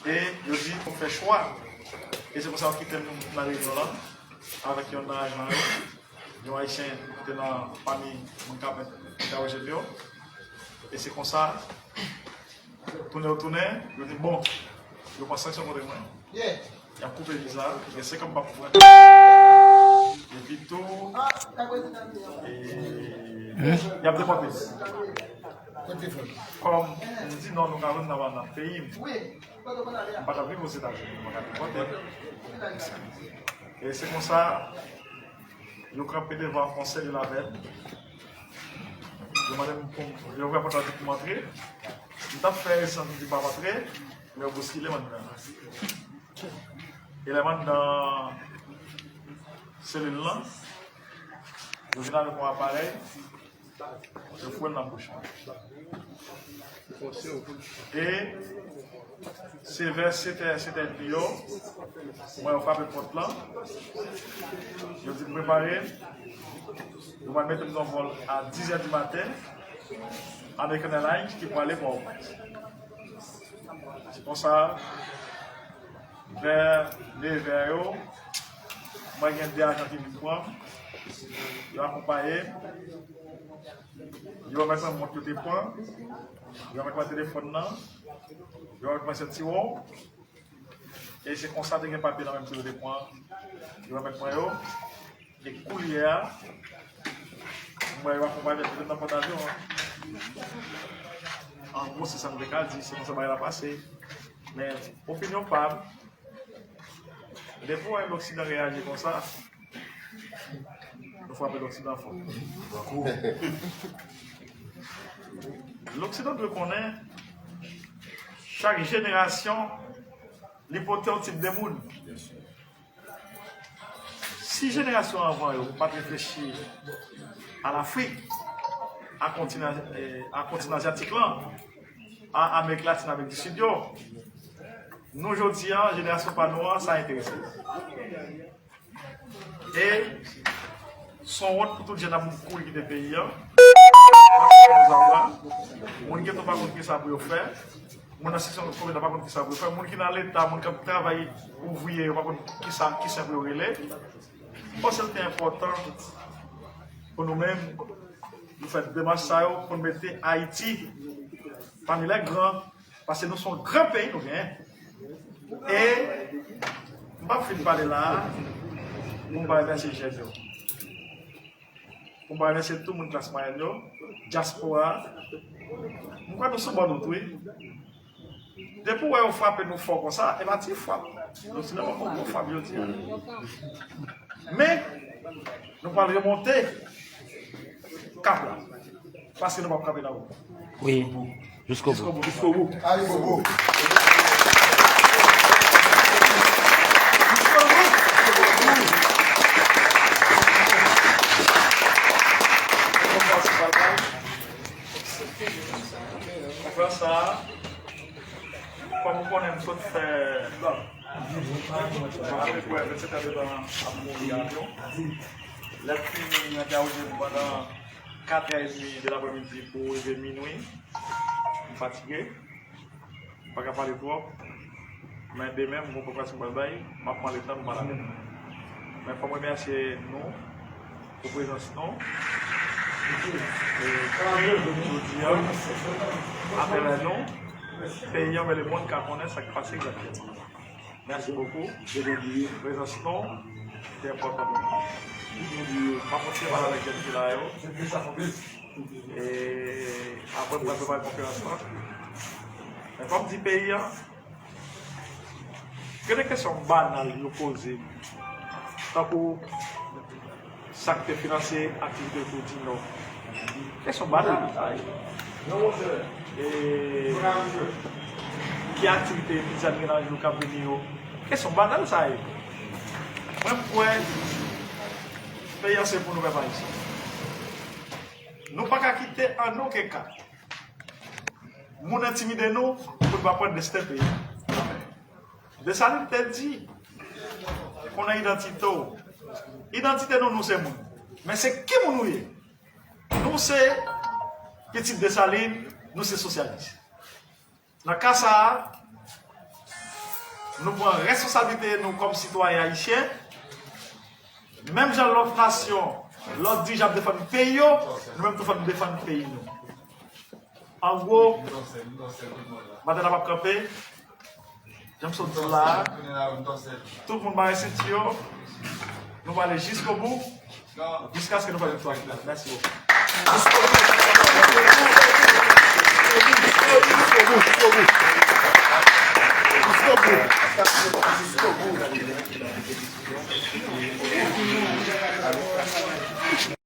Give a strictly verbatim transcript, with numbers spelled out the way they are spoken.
E yo di pou fè chwa. E se konsa yo kite m nan reyinyon lan avèk yonn nan ajan yo, yon Ayisyen ki te nan pami moun k ap entèwoje m yo. E se konsa, tounen yo tounen, yo di bon, yo pran sanksyon kont mwen. Y ap koupe viza, gen senkant m p ap pou rantre. Epi tou, e, y ap depòte m. Kòm m di non, nou ka jwenn nan, nan peyi m. M pa t ap viv Ozetazini, m pa t ap viv kote. E se konsa, yo kanpe devan konsèy de la pè. Yo mande m pou m, yo ouvè pòt la, di pou m antre. M t ap fè rezistans, m di m p ap antre, men yo bouskile m anndan. E lè m anndan selil lan, yo vin avèk yon aparèy. Yo foure l nan bouch mwen. E se vè sèt è, sèt è edmi yo, mwen yo frape pòt lan. Yo di m prepare. Yo pral mete m nan vòl a dis è di maten, American Airlines, ki prale Pòtoprens. Se konsa, vè nevè yo, mwen gen de ajan ki vin pran m. Yo akonpaye m. Yo remèt mwen mont yo te pran. Yo remèt mwen telefòn nan. Yo remèt mwen sentiwon. E se konsa, te gen papye nan men m tou, yo te pran. Yo remèt mwen yo. E koulye a, m wè yo akonpaye m, yo te nan pòt avyon an. An gwo, se sa m te ka di, se konsa bagay la pase. Men, opinyon pa m, depi w wè Loksidan reyaji konsa, nou frape Loksidan fò. Loksidan dwe konnen, chak jenerasyon, li pote yon tip de moun. Si jenerasyon anvan yo pa t reflechi a Lafrik, a kontinan, eh, a kontinan azyatik lan, a Amerik Latin, Amerik di Sid yo, nou jodi a, jenerasyon pa nou an, sa enterese. E se yon wont pou tout jèn ap kouri kite peyi an. Moun geto pa konn kisa pou yo fè. Moun nan seksyon kominote pa konn kisa pou yo fè. Moun ki nan Leta, moun k ap travay, ouvriye, yo pa konn kisa, ki sen pou yo rele. M panse l te enpòtan pou nou menm, nou fè demach sa yo, pou n mete Ayiti pami lè gran, paske nou se yon gran peyi nou genyen. E m p ap fin pale la a, pou m pa remèsye jèn yo. Pou m pa remèsye tout moun klas mwayèn yo, dyaspora a. M kwè nou sou bòn wout, wi. Depi w wè yo frape nou fò konsa, e pa ti frap. Nou se nan yon gwo frap jodi a. Men, nou pral remonte kap la. Paske nou p ap kanpe nan wout. Wi. Jusqu'au bout. Jusqu'au bout. Jusqu'au bout. Allez, Bobo. Konferans sa a, kòm ou konnen, m sot fè apeprè vennsèt è de tan ap mouri avyon. Lè m fini, yo entèwoje m pandan kat è edmi de laprèmidi pou rive minwi. M fatige. M pa ka pale twòp. Men demen, m gon konferans m pral bay, m ap pran letan m pale avè nou. Men fò m remèsye nou pou prezans nou. E jodi a, atravè nou, peyi an, men lemonn ka konnen sa k pase egzakteman. Mèsi bokou. Prezans nou te enpòtan pou mwen. M ap kontinye pale avèk jèn fi la yo. E apre, m pral prepare konferans lan. Men kòm di peyi an, gen de kesyon banal yo poze m. Tankou sa k te finanse aktivite Tour du Nord. Kesyon banal sa ye. E ki aktivite Mizanmi gen nan jou k ap vini yo? Kesyon banal sa ye. Mwen, m kwè peyi an se pou nou, pèp ayisyen. Nou pa ka kite an okenn ka moun entimide nou pou nou pa pran desten peyi. Desalin te di, konnen idantite w. Idantite nou, nou se moun. Men se ki moun ou ye? Nou se pitit Desalin, nou se sosyalis. Nan ka sa a, Nou pran responsablite nou kòm sitwayen ayisyen. Menm jan lòt nasyon, lòt dirijan ap defann peyi yo, nou menm tou fò n defann peyi nou. An gwo, batay la p ap kanpe. Jan m sot di la, tout moun mare senti yo. Nou prale jiskobou, jiskaske nou fè viktwa final. Mèsi bokou.